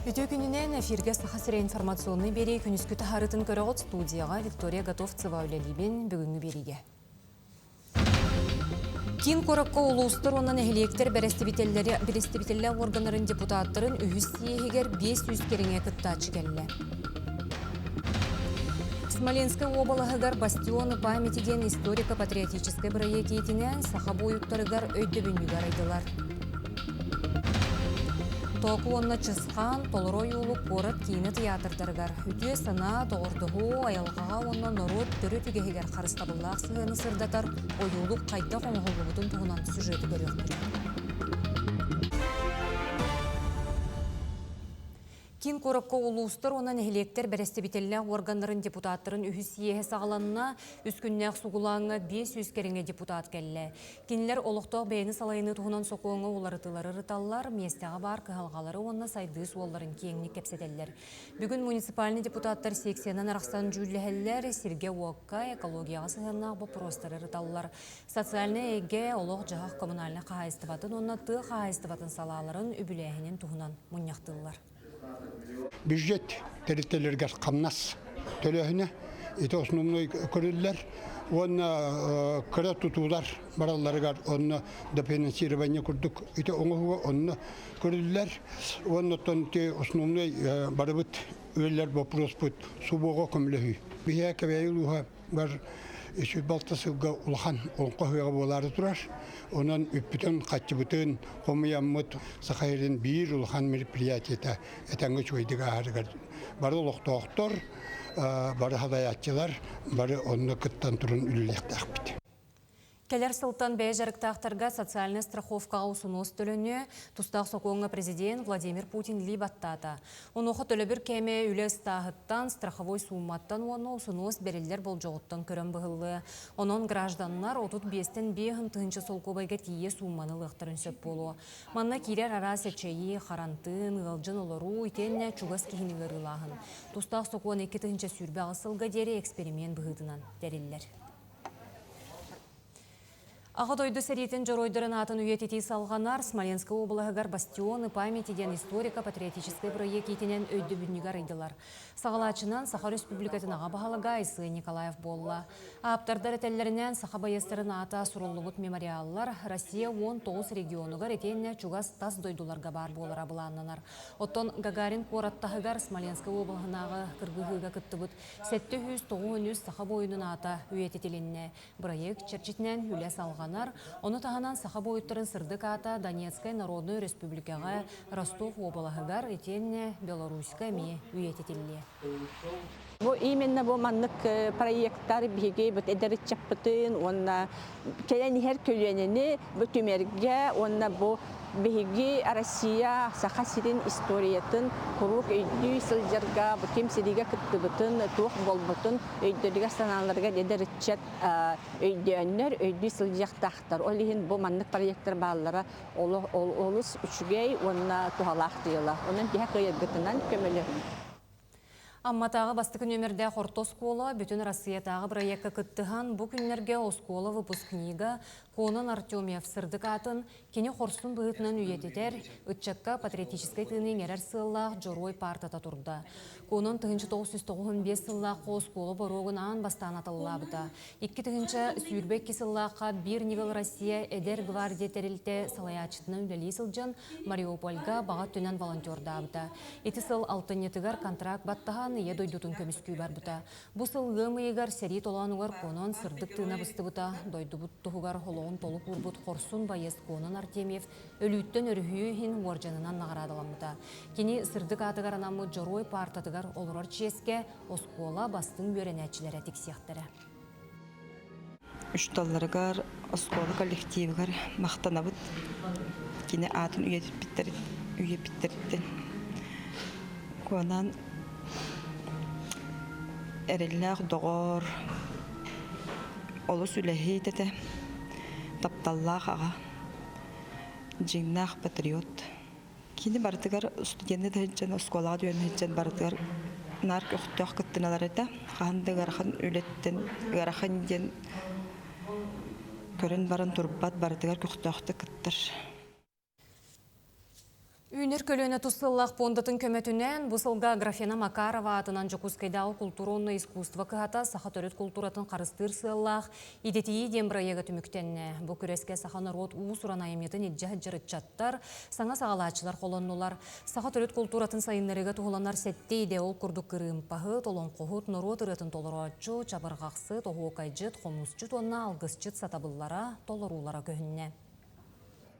Үтүө күнүнэн эфиргэ Саха сирэ информационнай биэрии күнүскү таһаарыытын көрөҕүт студияҕа Виктория Готовцева үлэлиибин бүгүҥҥү биэриигэ. Киин куоракка улуустар уонна нэһилиэктэр бэрэстэбиитэллэри бэрэстэбиитэллээх уорганнарын депутаттарын үһүс съеһигэр 500 кэриҥэ кыттааччы кэллэ. Смоленскай уобалаһыгар «Бастионы памяти» диэн историко-патриотическай бырайыак иитинэн саха буойуттарыгар өйдөбүнньүгү арыйдылар. Тооку уонна Чысхаан толору ойуулук куорат киинэ тыйаатырдарыгар үтүө санаа, доҕордоһуу, айылҕаҕа уонна норуот төрүт үгэһигэр харыстабыллаах сыһыаны сырдатар ойуулук хайдах оҥоһуллубутун туһунан сюжеты көрүөхпүт. Киин куоракка улуустар уонна нэһилиэктэр бэрэстэбиитэллээх уорганнарын депутаттарын үһүс съеһэ саҕаланна. Үс күннээх сугулааҥҥа 500 кэриҥэ депутат кэллэ. Кинилэр олохтоох бэйэни салайыныы туһунан сокуоҥҥа уларытыылары ырыталлар, миэстэҕэ баар кыһалҕалары уонна сайдыы суолларын киэҥник кэпсэтэллэр. Бүгүн муниципальнай депутаттар секциянан арахсан дьүүллэһэллэр, сиргэ-уокка, экологияҕа сыһыаннаах боппуруостары ырыталлар. Социальнай эйгэ, олох-дьаһах коммунальнай хаһаайыстыбатын уонна тыа хаһаайыстыбатын салааларын үбүлээһинин туһунан мунньахтыыллар. Бюджет тэрилтэлэригэр хамнас төлөөһүнэ ити основной көрүллэр уонна кыра тутуулар баралларыгар онно дофинансирование курдук ити оҥоһуга онно көрүллэр уонна оттон ити основной барыбыт үлэлэр боппуруоспут субуоҕа көмөлөһүү. Биһиэхэ Кэбээйи улууһа бар 306 сылга улахан олоҥхо ыһыаҕа буолаары турар. Онон үппүтүн-хаччыбытын хомуйаммыт Саха сирин биир улахан мероприятиета этэҥҥэ үчүгэйдик ааһарыгар бары олохтоохтор, бары салайааччылар бары онно кыттан туран үлэлиэхтээхпит. Кэлэр сылтан бэйэ дьарыктаахтарга социальнай страховкаҕа усунуос төлөнүө, тустаах сокуоҥҥа президент Владимир Путин илии баттаата. Онуоха төлөбүр кэмэ үлэ ыстааһыттан, страховой суумматтан уонна усунуос бэриллэр болдьоҕуттан көрөн быһыллыа. Онон гражданнар 35-тэн 5 тыһыынча солкуобайга тиийэ суумманы ылыахтарын сөп буолуо. Манна киирэр араас эчэйии, харантыын, ыалдьан олоруу итиэннэ чугас киһини ыарыылааһын. Тустаах сокуон 2028 сылга диэри эксперимент быһыытынан тэриллэр. Аҕа дойду сэриитин дьоруойдарын аатын үйэтитии салҕанар Смоленскай уобалаһыгар «Бастионы памяти» диэн историко-патриотическай бырайыак иитинэн өйдөбүнньүгү арыйдылар. Саҕалааччынан Саха Өрөспүүбүлүкэтин аҕа баһылыга Айсен Николаев буолла. Ааптардар этэллэринэн, саха байыастарын аата суруллубут мемориаллар Россия 19 регионугар итиэннэ чугас тас дойдуларга баар буолара былааннанар. Оттон Гагарин куорат таһыгар Смоленскай уобалаһынааҕы кыргыһыыга кыттыбыт 793 саха буойунун аата үйэтитилиннэ. Бырайыак чэрчитинэн үлэ салҕанар. Ону таһынан саха буойуттарын сырдык аата Донецкай Народнай Өрөспүүбүлүкэҕэ, Ростов уобалаһыгар итиэннэ Беларуська эмиэ үйэтитиллиэ. Бу именно бу маннык проекттар биһиги бу эдэр ыччаппытын уонна кэлэн иһэр көлүөнэни бу түмэргэ уонна бу Биһиги Россия, Саха сирин историятын куруук өйдүү сылдьарга, бу ким сэриигэ кыттыбытын, туох буолбутун өйдөрүгэр-санааларыгар эдэр ыччат өйдөөннөр, өйдүү сылдьыахтаахтар. Ол иһин бу маннык проектар бааллара олус үчүгэй уонна туһалаах дьыала. Онон биһэ кыайаргытынан көмөлөһүҥ. Амматааҕы бастакы нүөмэрдээх орто оскуола бүтүн Россиятааҕы бырайыакка кыттыһан, бу күннэргэ оскуола выпускнига Конон Артемьев сырдык аатын кини хорсун быһыытынан үйэтитэр, ыччакка патриотическай тыыны иҥэрэр сыаллаах Дьоруой паартата турда. Конон 1995 сыллаахха оскуола боруогун аан бастаан атыллаабыта. 2022 сыллаахха Биир ньыгыл Россия эдэр гвардия тэрилтэ салайааччытынан үлэлии сылдьан Мариупольга баҕа өттүнэн волонтердаабыта. Ити сыл алтынньытыгар контракт баттаһан Ийэ дойдутун көмүскүү барбыта. Бу сыл ыам ыйыгар сэрии толоонугар Конон сырдык тыына быстыбыта, дойдубут туһугар олоҕун толук уурбут хорсун байыас Конон Артемьев өлүүттэн өрүһүйүү иһин уордьанынан наҕараадаламмыта. Кини сырдык аатыгар анаммыт Дьоруой паартатыгар олорор чиэскэ оскуола бастыҥ үөрэнээччилэрэ тиксиэхтэрэ. Учууталларыгар, оскуола коллективыгар махтанабыт. Кини аатын үйэппиттэриттэн. Куонан эрэллээх доҕор, олус үлэһит этэ, тапталлаах аҕа, дьиҥнээх патриот. Кини барытыгар студенты да сылдьан, оскуолаҕа да үөрэнэ сылдьан барытыгар наар көхтөөх кыттыналар этэ. Хаһан да ыарахан үлэттэн ыарахан диэн көрөн баран турбат, барытыгар көхтөөхтүк кыттар. Үүнэр көлүөнэ тус сыллаах пуондатын көмөтүнэн бу сылга Графена Макарова аатынан Дьокуускайдааҕы култуура уонна искусство кыһата саха төрүт култууратын харыстыыр сыаллаах Идэтийии диэн бырайыага түмүктэннэ. Бу күрэскэ саха норуот уус-уран айымньытын илдьэ сылдьар ыччаттар, саҥа саҕалааччылар холоннулар. Саха төрүт култууратын сайыннарыыга туһуланар сэттэ идэ ол курдук кырыымпаһыт, олоҥхоһут, норуот ырыатын толорооччу, чабырҕахсыт, оһуокайдьыт, хомусчут уонна алгысчыт сатабыллара, толоруулара көһүннэ.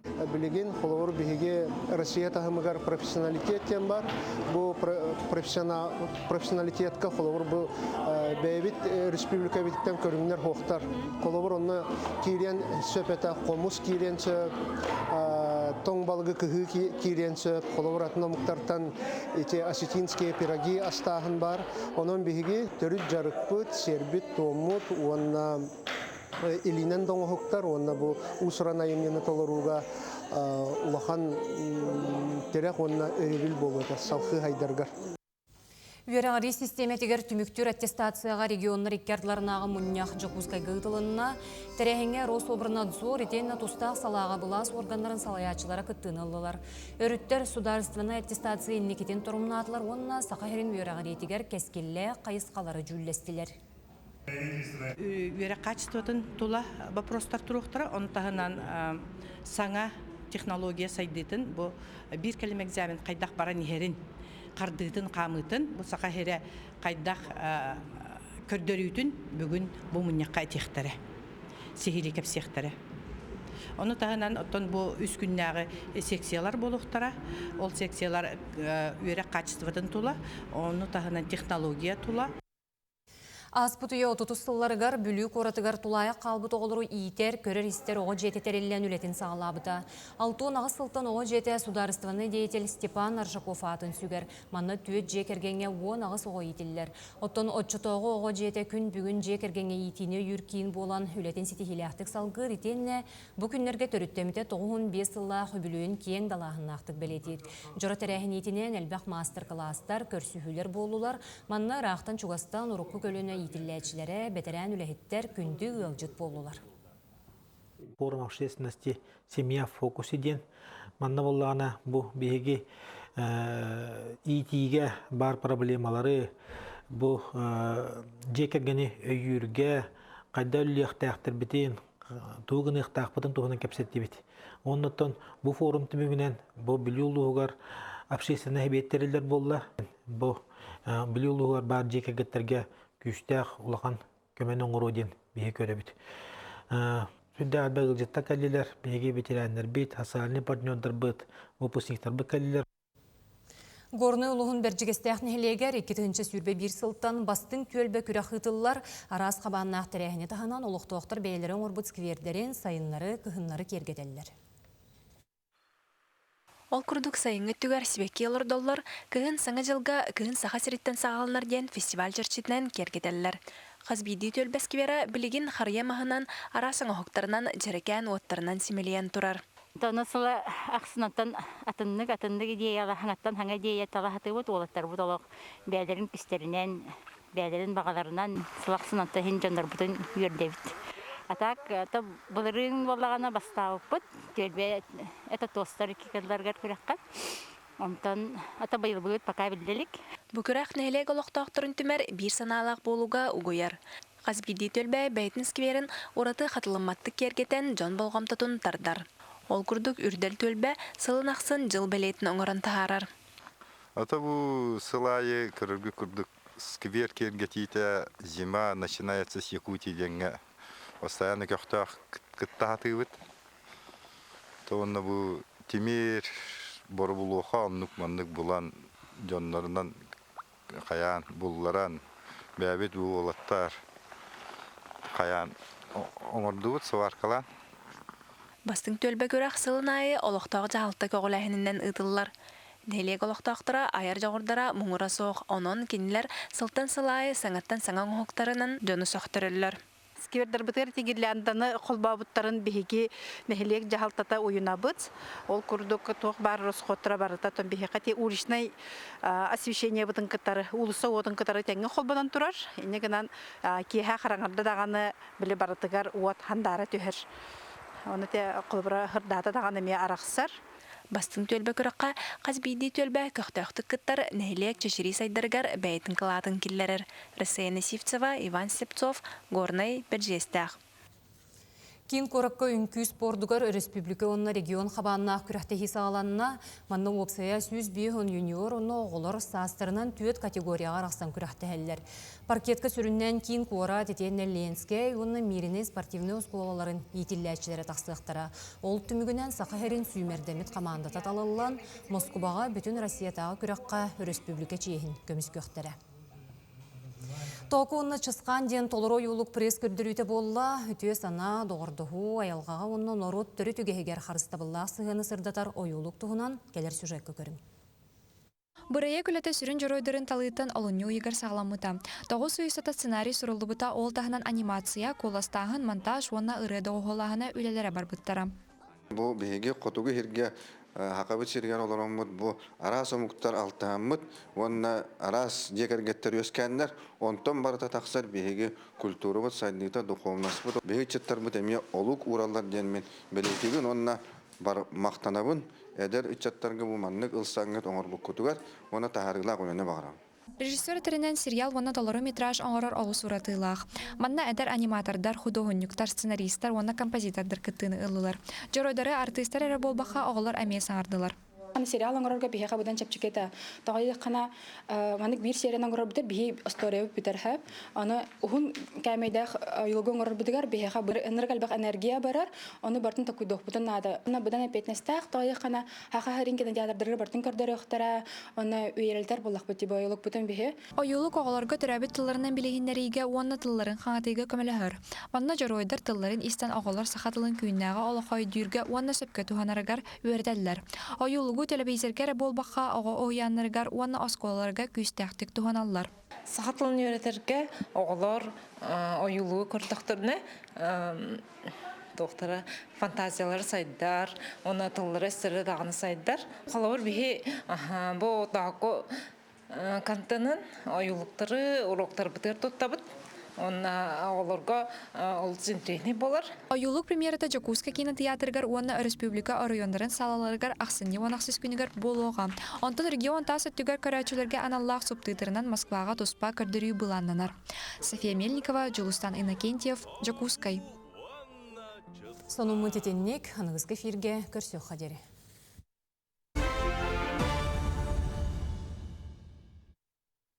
Билигин, холобур, биһиги Россия таһымыгар профессионалитет диэн бар. Бу профессионалитетка, холобур, бу бэйэбит республикабытыттан көрүҥнэр хуохтар. Холобур, онно киириэн сөп этэ, хомус киириэн сөп, тоҥ балыгы кыһыы киириэн сөп, холобур, атын омуктартан ити осетинские пироги астааһын бар. Онон биһиги төрүт дьарыкпыт, сиэрбит-туоммут уонна илиинэн да оҥоһуктар уонна бу уус-уран айымньыны толорууга улахан тирэх уонна өйөбүл буолуота салхыы хайдаргар. Үөрэҕирии систиэмэтигэр түмүктүүр аттестацияҕа регионнар икки ардыларынааҕы мунньах Дьокуускайга ыытылынна. Тэрээһиҥҥэ Рособрнадзор итиэннэ тустаах салааҕа былаас органнарын салайааччылара кыттыыны ыллылар. Өрүттэр судаарыстыбаннай аттестация инникитин торумнаатылар уонна Саха сирин үөрэҕириитигэр кэскиллээх хайысхалары дьүүллэстилэр. Үөрэх качествотын тула вопростар туруохтара. Ону таһынан саҥа технология сайдыытын бу биир кэлим экзамен хайдах баран иһэрин, хардыытын, хаамыытын, бу саха сирэ хайдах көрдөрүүтүн бүгүн бу мунньахха этиэхтэрэ, сиһилии кэпсиэхтэрэ. Ону таһынан оттон бу үс күннээҕи секциялар буолуохтара. Ол секциялар үөрэх качествотын тула, ону таһынан технология тула. Ааспыт үйэ отутус сылларыгар Бүлүү куоратыгар тулаайах хаалбыт оҕолору иитэр, көрөр-истэр оҕо дьиэтэ тэриллэн үлэтин саҕалаабыта. 68 сылтан оҕо дьиэтэ судаарыстыбаннай деятель Степан Аржаков аатын сүгэр. Манна түөрт дьиэ кэргэҥҥэ 18 оҕо иитиллэр. Оттон оччотооҕу оҕо дьиэтэ күн бүгүн дьиэ кэргэҥҥэ иитиини өйүүр киин буолан үлэтин ситиһиилээхтик салгыыр итиэннэ Бу күннэргэ төрүттэммитэ 95 сыллаах үбүлүөйүн киэҥ далааһыннаахтык бэлиэтиир. Дьоро тэрээһиниитинэн элбэх маастар-кылаастар, көрсүһүүлэр буоллулар. Манна ыраахтан-чугастан урукку көлүөнэ иитиллээччилэрэ, бэтэрээн үлэһиттэр күндү ыалдьыт буоллулар. Форум общественности «Семья в фокусе» диэн. Манна буоллаҕына бу биһиги иитиигэ баар проблемалары, бу дьиэ кэргэни өйүүргэ хайда үлэлиэхтээхтэрбитин, тугу гыныахтаахпытын туһунан кэпсэттибит. Оннуттан бу форум түмүгүнэн бу Бүлүү улууһугар общественнай эбиэт тэриллэр буолла. Бу Бүлүү улууһугар баар дьиэ кэргэттэргэ күүстээх улахан көмөнү оҥоруо диэн биһиги көрөбүт. Сүрдээх элбэх ыалдьыттар кэллилэр, биһиги ветераннарбыт, социальный партнердарбыт, выпускниктарбыт кэллилэр. Горнай улууһун Бэрдьигэстээх нэһилиэгэр 2021 сылтан бастыҥ түөлбэ күрэх ыытыллар. Араас хабааннаах тэрээһини таһынан олохтоохтор бэйэлэрэ оҥорбут сквердэрин сайыннары, кыһыннары киэргэтэллэр. Ол курдук сайыҥҥы өттүгэр сибэкки олордоллор, кыһын Саҥа дьылга Кыһын Саха сириттэн саҕаланар диэн фестиваль чэрчитинэн киэргэтэллэр. Хас биирдии түөлбэ сквера билигин харыйа маһынан, араас оҥоһуктарынан, дьэрэкээн уоттарынан симэлийэн турар. Онно сыла ахсынаттан атыннык атыннык идеяла хаҥаттан хаҥа идея тала сатыыбыт уолаттарбыт олох бэйэлэрин күстэринэн бэйэлэрин баҕаларынан сыл ахсын онто иһин дьоннорбутун үөрдэбит. А так это былырыын буоллаҕына бастаабыппыт түөлбэ это туостар икки күрэххэ. Онтон ата быйылбыт пока биллэ илик. Бу күрэх нэһилиэк олохтоохторун түмэр биир санаалаах буолууга угуйар. Хас биирдии түөлбэ бэйэтин скверин ураты хатыламматтык киэргэтэн дьон болҕомтотун тардар. Ол курдук Үрдэл түөлбэ сылын ахсын дьыл бэлиэтин оҥорон таһаарар. Ата бу сыл аайы көрөргө курдук сквер киэргэтиитэ «Зима начинается с Якутии» диэҥҥэ постоянно көхтөөх кытта сатыыбыт. То уонна бу тимир боробулуоха оннук-маннык булан дьоннорунан хайаан булларан бэйэбит уолаттар хайаан оҥордубут сваркалаан. Бастыҥ түөлбэ күрэх сылын аайы олохтоох дьаһалта көҕүлээһининэн ыытыллар. Нэһилиэк олохтоохторо айар дьоҕурдара муҥура суох, онон кинилэр сылтан сыл аайы саҥаттан саҥа оҥоһуктарынан дьону сөхтөрөллөр. Сквердарбытыгар гирлянданы холбообуттарын биһиги нэһилиэк дьаһалтата уйунабыт. Ол курдук туох баар расходтара барыта тон биһиэхэ ти уличнай освещениебытын кытары, уулусса уотун кытары тэҥҥэ холбонон турар. Инньэ гынан киэһэ хараҥарда даҕаны били барытыгар уот хандаара түһэр. Ону те холобура хырдаата даҕаны эмиэ арахсар. Бастыҥ түөлбэ күрэххэ хас биирдии түөлбэ көхтөөхтүк кыттар, нэһилиэк чэчирии сайдарыгар бэйэтин кылаатын киллэрэр. Рассеяна Сивцева, Иван Слепцов, Горнай, Бэрдьиэстээх. Киин куоракка үҥкүү спордугар өрөспүүбүлүкэ уонна регион хабааннаах күрэхтэһии саҕаланна. Манна уопсайа 150 юниор уонна оҕолор саастарынан түөрт категорияҕа арахсан күрэхтэһэллэр. Паркетка сүрүннээн киин куорат итиэннэ Ленскэй уонна Мииринэй спортивнай оскуолаларын иитиллээччилэрэ тахсыахтара. Ол түмүгүнэн Саха сирин сүүмэрдэммит хамаандата талыллан, Москубаҕа бүтүн Россиятааҕы күрэххэ өрөспүүбүлүкэ чиэһин көмүскүөхтэрэ. Тооку уонна Чысхаан диэн толору ойуулук пресс көрдөрүүтэ буолла. Үтүө санаа, доҕордоһуу, айылҕаҕа уонна норуот төрүт үгэһигэр харыстабыллаах сыһыаны сырдатар ойуулук туһунан кэлэр сюжекка көрүҥ. Бырайыак үлэтэ сүрүн дьоруойдарын талыыттан олунньу ыйыгар саҕаламмыта. 900 сценарий суруллубута, ол таһынан анимация, куоластааһын, монтаж уонна ырыа доҕуһуоллааһына үлэлэрэ барбыттара. Бу биһиги хотугу сиргэ Хахабыт сиригэр олороммут бу араас омуктар алтыһаммыт уонна араас дьиэ кэргэттэр үөскээннэр, онтон барыта тахсар биһиги культурабыт сайдыыта, духовнаспыт. Биһиги ыччаттарбыт эмиэ олук уураллар диэн мин бэлиэтиибин уонна бар махтанабын эдэр ыччаттарга бу маннык ылсаҥҥыт оҥорбуккутугар уонна таһаарыылаах үлэни баҕарабын. Режиссер этэринэн, сериал уонна толору метраж оҥорор олус уратыылаах. Манна эдэр аниматордар, худуоһунньуктар, сценаристар уонна композитордар кыттыыны ыллылар. Дьоруойдары артыыстар эрэ буолбакка, оҕолор эмиэ саҥардылар. Сериал оҥорорго биһиэхэ быдан чэпчэки этэ. Тоҕо диэтэххинэ, маннык биир серияны оҥорорбутугар биһи историябыт бүтэр сөп. Аны уһун кээмэйдээх ойуулугу оҥорорбутугар биһиэхэ ынырык элбэх энергия барар. Ону барытын толкуйдуохпутун наада. Онно быдан эппиэтинэстээх. Тоҕо диэтэххинэ, Хаха Харин кинотеатрдарга бартын көрдөрүөхтэрэ, онно үөрэлтэр буллахпыт типа ойуулукпутун биһи. Ойуулук оҕолорго төрөөбүт тылларынан билиһиннэриигэ уонна тылларын хаҥатыыга көмөлөһөр. Манна дьоруойдар тылларын истэн оҕолор саха тылын күннээҕи олоххо өйдүүргэ уонна сөпкө туһанарыгар үөрэтэллэр. Ойуулугу тэлэбиисэргэ эрэ буолбакка, оҕо уһуйааннарыгар уонна оскуолаларга күүстээхтик туһаналлар. Саха тылын үөрэтэргэ оҕолор ойуулугу көрдөхтөрүнэ туохтара фантазиялара сайдар, уонна тыллара өстөрө даҕаны сайдар. Холобур, биһи бу отоһоку контенын ойуулуктары уроктарбытыгар туттабыт. Уонна оҕолорго олус интэриэһинэй буолар. Ойуулук премьерата Дьокуускай кинотеатрыгар уонна өрөспүүбүлүкэ оройуоннарын саалаларыгар ахсынньы уон ахсыс күнүгэр буолуоҕа. Онтон регион тас өттүгэр көрөөччүлэргэ аналлаах субтитрынан Москваҕа туспа көрдөрүү былааннанар. София Мельникова, Дьулустан Иннокентьев, Дьокуускай. Сонуммут итинник, аныгыскы эфиргэ көрсүөххэ диэри.